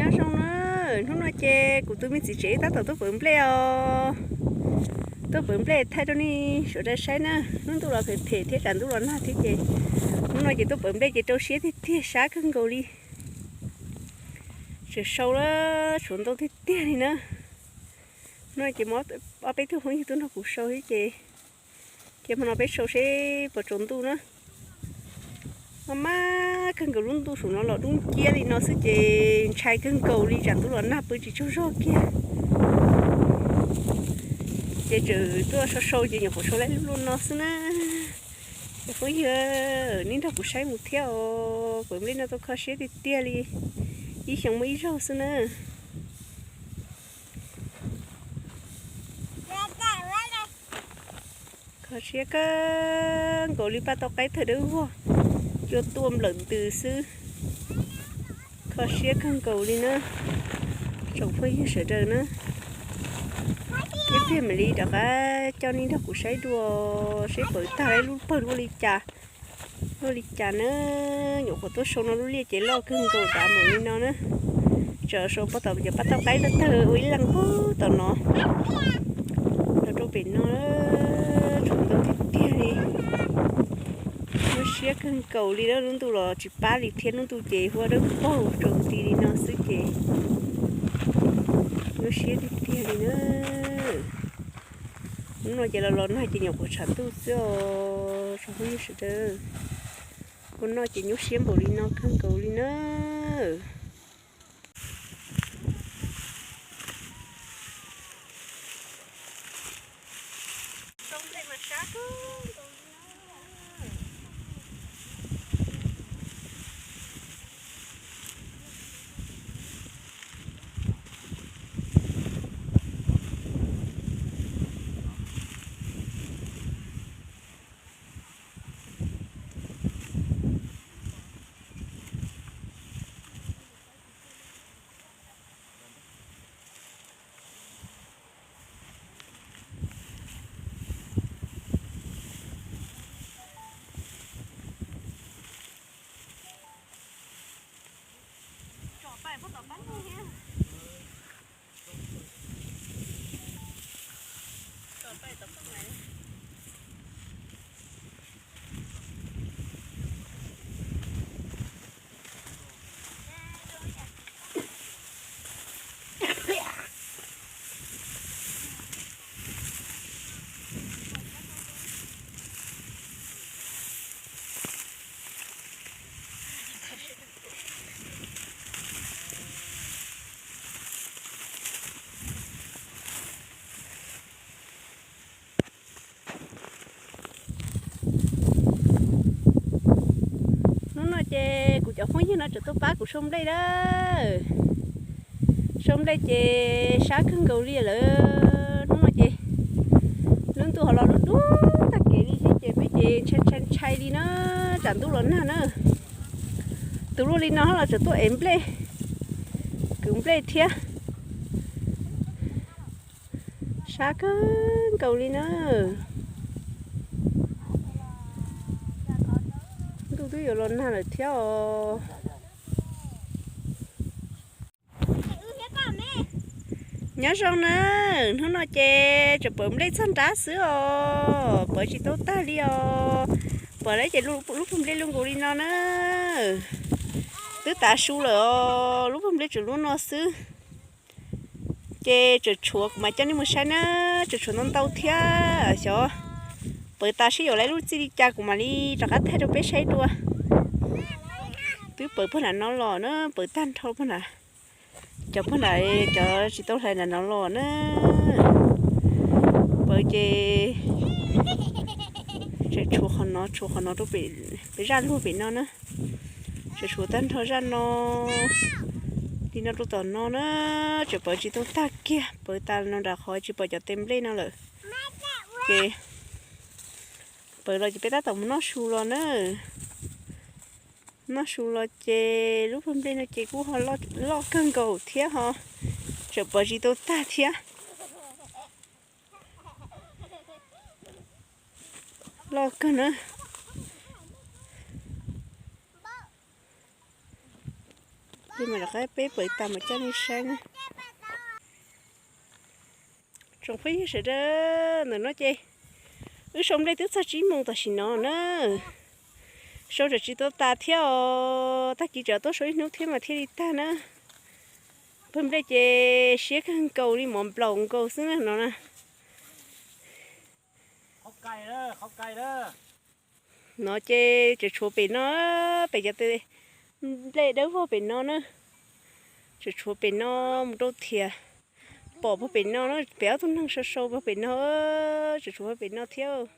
Nyob zoo na, hnub no ces kuv tus me txiv tsev tab tom tuaj pawv nplej os. Tuaj pawv nplej thaij rau nej sawv daws saib na. Hnub ntuj los phem phem thiab tsam ntuj los nag thiab ces hnub no ces tuaj pawv nplej ces rau siab tiag tiag, sab kawg nkaus li. Tseem sau lawm, tshuav ntau tiag tiag li na. Hnub no ces muaj ob peb tug phooj ywg tuaj nrog kuv sau thiab ces, ces hmo no peb sau seb puas tsaus ntuj na. Maj maj kawg nkaus, lub ntuj saum no los dub nciab li no xwb ces ntshai kawg nkaus li, tsam ntuj los nag pw tsis tsaug zog kiag. Ces tseem tuaj sau sau ces nyuam qhuav sau lawm lub luaj no xwb na. Cov phooj ywg, nej nrog kuv saib mus thiab os, pawv nplej no tau kho siab tiag tiag li, ib xyoo muaj ib zaug xwb na. Kho siab kawg nkaus li, paj tauj qaib thawj dawb vog, cua tuaj nplawm ntws xwb. Kho siab kawg nkaus li na, tsoom phooj ywg sawv daws na. Ib pliag mam li rov qab coj nej nrog kuv saib dua, seb pawv tag lub pawg luaj li cas, luaj li cas na. Nyuam qhuav tuaj sau no lub liaj ces loj kawg nkaus dav npaum li no na. Tseem sau pov tom cov paj tauj qaib tawg ua ib leeg pug tom no, los rau pem no, tshuav ntau tiag tiag li. Nyuaj siab kawg nkaus li, lub ntuj los tsis pab li thiab, lub ntuj ces huab dawb paug rau nti li no xwb ces nyuaj siab tiag tiag li na. Hnub no ces los los nag ces nyuam qhuav tshav ntuj xwb os tsoom phooj ywg sawv daws. Ua noj ces nyuaj siab npaum li no kawg nkaus li na. Hnub no ces kuv cov phooj ywg no tseem tuaj pab kuv sau nplej lawm. Sau nplej ces sab kawg nkaus li lawm. Hnub no ces lub ntuj ho los dub dub tag kev li thiab ces peb ces ntshai ntshai ntshai li na, tsam ntuj los nag na. Tus luaj li no los tseem tuaj ev nplej, kwv nplej thiab. Sab kawg nkaus li na. Ntuj twb yuav los nag lawm thiab os. Nyob zoo na, hnub no ces tseem pawv nplej txog nrab xwb os, pawv tsis tau tag li os. Pawv lawm ces lub pawg nplej luaj nkaus li no na. Twb tav su lawm os, lub pawg nplej tseem luaj no xwb. Ces tseem tshuav kuv mam coj nej mus saib na, tseem tshuav ntau ntau thiab. Xyov pawv tas seb yuav lawm lub txij li cas kuv mam li rov qab thaij rau peb saib dua. Twb pawv pag nram no los na, pawv tag nrho pag nram. Cov pag nram, cov tsis tau hlais nram no los na. Pawv ces tseem tshuav qhov no, tshuav qhov no rau pem, pem zaj luag pem no na. Tseem tshuav tag nrho zaj no, li no rau tom no na. Tseem pawv tsis tau tag kiag, pawv tas no nram qhov tsis pom cov tes nplej no lawm. Ces pawv los ces peb tab tom mus noj su los na. Noj su los ces lub pawg nplej no ces kuj ho loj kawg nkaus thiab ho, tseem pawv tsis tau tag thiab. Loj kawg na. Li mas rov qab peb pawv tas mas coj nej saib na. Tsoom phooj ywg sawv daws, ntawm no ces wb sau nplej twb txog tsib moos tam sim no na. Sau tseem tsis tau tas thiab os, tag kis tseem tuaj sau ib hnub thiab mas thiaj li tag na. Pawg nplej ces siab kawg nkaus li mov nplaum nkaus xwb na no na. No ces tseem tshuav pem no, pem cov nplej dawb vog pem no na. Tseem tshuav pem no mus rau thiab. Pom pag pem no na, pem ob tug neeg sau sau pag pem no, tseem tshuav pag pem no thiab.